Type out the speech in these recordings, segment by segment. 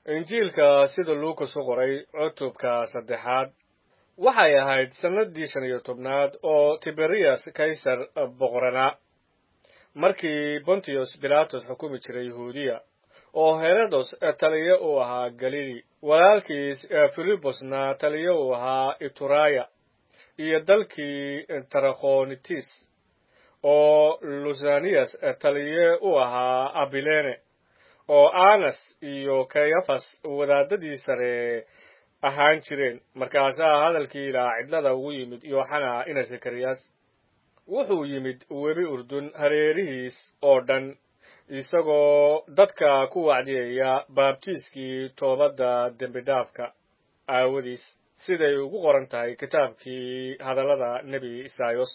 Injiilka sida Luukas u qoray, cutubka saddexaad. Waxay ahayd sannadii 15aad oo Tiberiyas Kaysar boqoranaa, markii Bontiyos Bilatos xukumi jiray Yahuudiya, oo Herodos taliye uu ahaa Galili, walaalkiis Filibosna taliye uu ahaa Ituraya iyo dalkii Tarakhonitis, oo Lusaniyas taliye u ahaa Abilene, oo Anas iyo Kayafas wadaadadii sare ahaan jireen. Markaasaa hadalkii Ilaah cidlada ugu yimid Yooxana ina Zakariyas. Wuxuu yimid webi Urdun hareerihiis oo dhan, isagoo dadka ku wacdiyaya baabtiiskii toobadda dembidhaafka aawadiis, siday ugu qoran tahay kitaabkii hadallada nebi Isaayos.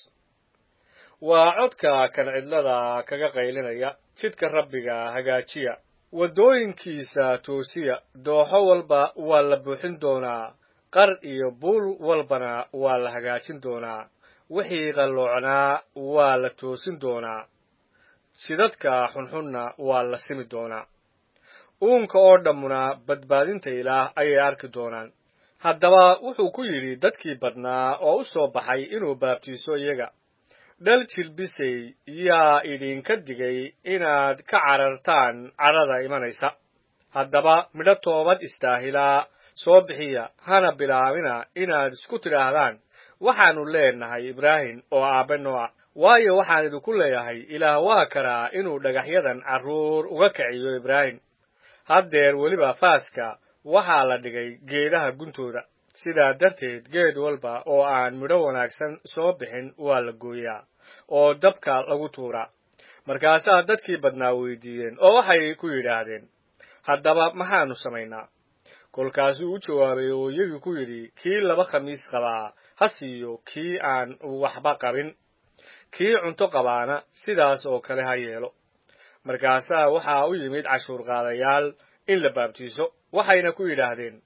Waa codka kan cidlada kaga qaylinaya, jidka Rabbiga hagaajiya, waddooyinkiisa toosiya. Dooxo walba waa la buuxin doonaa, qar iyo buul walbana waa la hagaajin doonaa, wixii qalloocnaa waa la toosin doonaa, jidadka xunxunna waa la simi doonaa. Uunka oo dhammuna badbaadinta Ilaah ayay arki doonaan. Haddaba wuxuu ku yidhi dadkii badnaa oo u soo baxay inuu baabtiiso iyaga, dhal jilbisay, yaa idinka digay inaad ka carartaan cadhada imanaysa? Haddaba midho toobad istaahilaa soo bixiya, hana bilaabina inaad isku tidhaahdaan, waxaannu leenahay Ibraahim oo aabbe noo ah. Waayo, waxaan idinku leeyahay, Ilaah waa karaa inuu dhagaxyadan carruur uga kiciyo Ibraahim. Haddeer weliba faaska waxaa la dhigay geedaha guntooda. Sidaa darteed geed walba oo aan midho wanaagsan soo bixin waa la gooyaa oo dabka lagu tuuraa. Markaasaa dadkii badnaa weydiiyeen oo waxay ku yidhaahdeen, haddaba maxaannu samaynaa? Kolkaasuu u jawaabay oo iyagii ku yidhi, kii laba khamiis qabaa ha siiyo kii aan waxba qabin, kii cunto qabaana sidaas oo kale ha yeelo. Markaasaa waxaa u yimid cashuur qaadayaal in la baabtiiso, waxayna ku yidhaahdeen,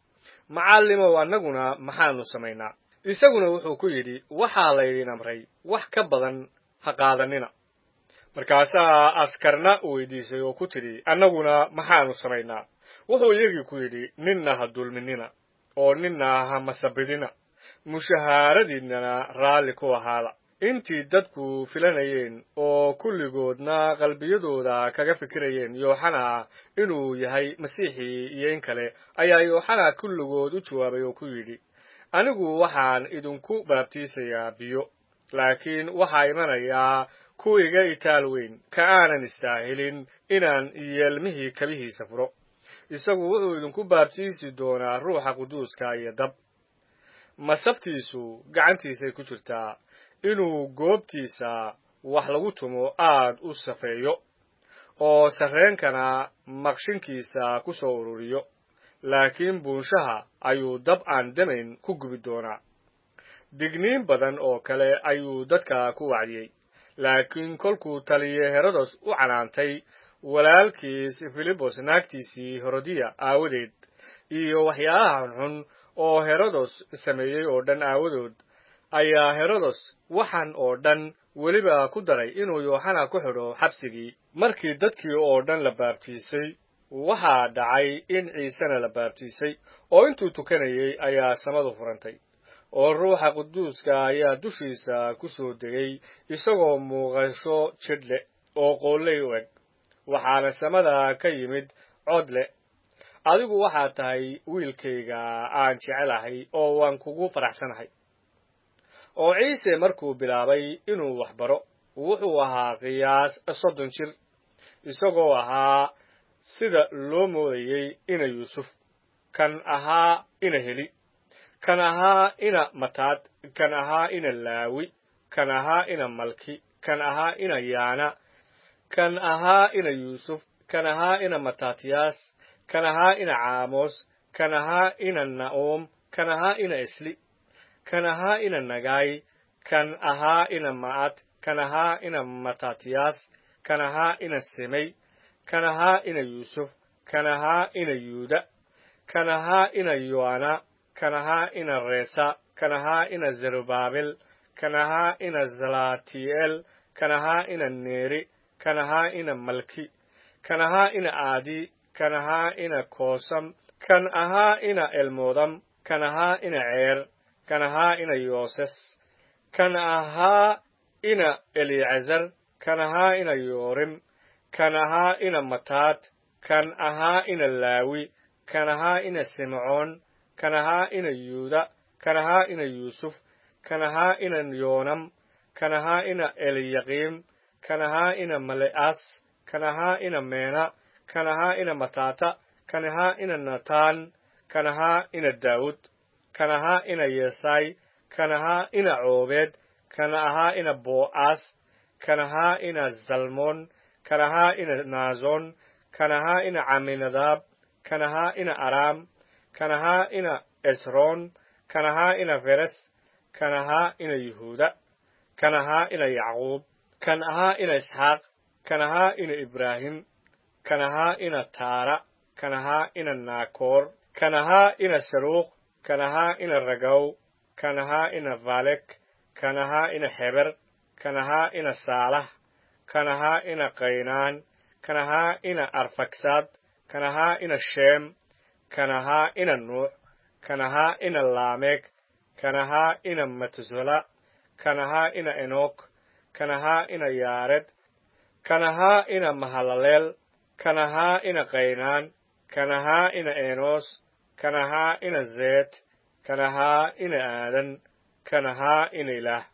macallimow, annaguna maxaannu samaynaa? Isaguna wuxuu ku yidhi, waxaa laydin amray wax ka badan ha qaadanina. Markaasaa askarna weydiisay oo ku tidhi, annaguna maxaannu samaynaa? Wuxuu iyagii ku yidhi, ninna ha dulminina oo ninna ha masabidina, mushahaaradiinnana raalli ku ahaada. Intii dadku filanayeen oo kulligoodna qalbiyadooda kaga fikirayeen Yooxana inuu yahay Masiixii iyo in kale, ayaa Yooxana kulligood u jawaabay oo ku yidhi, anigu waxaan idinku baabtiisayaa biyo, laakiin waxaa imanayaa ku iga itaal weyn, ka aanan istaahilin inaan yeelmihii kabihiisa furo. Isagu wuxuu idinku baabtiisi doonaa Ruuxa Quduuska iyo dab. Masaftiisu gacantiisay ku jirtaa inuu goobtiisa wax lagu tumo aad u safeeyo, oo sarreenkana maqshinkiisa ku soo ururiyo, laakiin buunshaha ayuu dab aan damayn ku gubi doonaa. Digniin badan oo kale ayuu dadka ku wacdiyey. Laakiin kolkuu taliye Herodos u canaantay walaalkiis Filibos naagtiisii Herodiya aawadeed iyo waxyaalaha xunxun oo Herodos sameeyey oo dhan aawadood, ayaa Herodos waxan oo dhan weliba ku daray inuu Yooxana ku xidho xabsigii. Markii dadkii oo dhan la baabtiisay, waxaa dhacay in Ciisena la baabtiisay, oo intuu tukanayey ayaa samadu furantay, oo Ruuxa Quduuska ayaa dushiisa ku soo degay isagoo muuqasho jidh leh oo qoolley u eg. Waxaana samada ka yimid cod leh, adigu waxaad tahay wiilkayga aan jecelahay, oo waan kugu faraxsanahay. Oo Ciise markuu bilaabay inuu wax baro, wuxuu ahaa qiyaas 30 jir, isagoo ahaa sida loo moodayey ina Yuusuf, kan ahaa ina Heli, kan ahaa ina Mataad, kan ahaa ina Laawi, kan ahaa ina Malki, kan ahaa ina Yaana, kan ahaa ina Yuusuf, kan ahaa ina Matatiyas, kan ahaa ina Caamos, kan ahaa ina Na'oom, kan ahaa ina Esli, kan ahaa ina Nagaay, kan ahaa ina Ma'ad, kan ahaa ina Matatiyas, kan ahaa ina Semey, kan ahaa ina Yuusuf, kan ahaa ina Yuuda, kan ahaa ina Yo'ana, kan ahaa ina Reesa, kan ahaa ina Zerubaabel, kan ahaa ina Zalati'eel, kan ahaa ina Neeri, kan ahaa ina Malki, kan ahaa ina Aadi, Kan ahaa ina Koosam, kan ahaa ina Elmoodam, kan ahaa ina Ceer, kan ahaa ina Yooses, kan ahaa ina Eliyacasar, kan ahaa ina Yoorim, kan ahaa ina Mataat, kan ahaa ina Laawi, kan ahaa ina Simcoon, kan ahaa ina Yuuda, kan ahaa ina Yuusuf, kan ahaa ina Yoonam, kan ahaa ina Eliyaqiim, kan ahaa ina Male'as, kan ahaa ina Meena, kan ahaa ina Matata, kan ahaa ina Nataan, kan ahaa ina Daawud, kan ahaa ina Yesay, kan ahaa ina Coobeed, kan ahaa ina Bo'aas, kan ahaa ina Zalmoon, kan ahaa ina Naazoon, kan ahaa ina Caminadaab, kan ahaa ina Araam, kan ahaa ina Esroon, kan ahaa ina Feres, kan ahaa ina Yuhuuda, kan ahaa ina Yacquub, kan ahaa ina Isxaaq, kan ahaa ina Ibraahim, kan ahaa ina Taara, kan ahaa ina Naakoor, kan ahaa ina Saruuq, kan ahaa ina Ragaw, kan ahaa ina Valek, kan ahaa ina Heber, kan ahaa ina Saalah, kan ahaa ina Qaynaan, kan ahaa ina Arfaksad, kan ahaa ina Sheem, kan ahaa ina Nuux, kan ahaa ina Laameeg, kan ahaa ina Matusela, kan ahaa ina Enoog, kan ahaa ina Yaared, kan ahaa ina Mahalaleel, kan ahaa ina Qaynaan, kan ahaa ina Enos, kan ahaa ina Zeet, kan ahaa ina Aadan, kan ahaa ina Ilaah.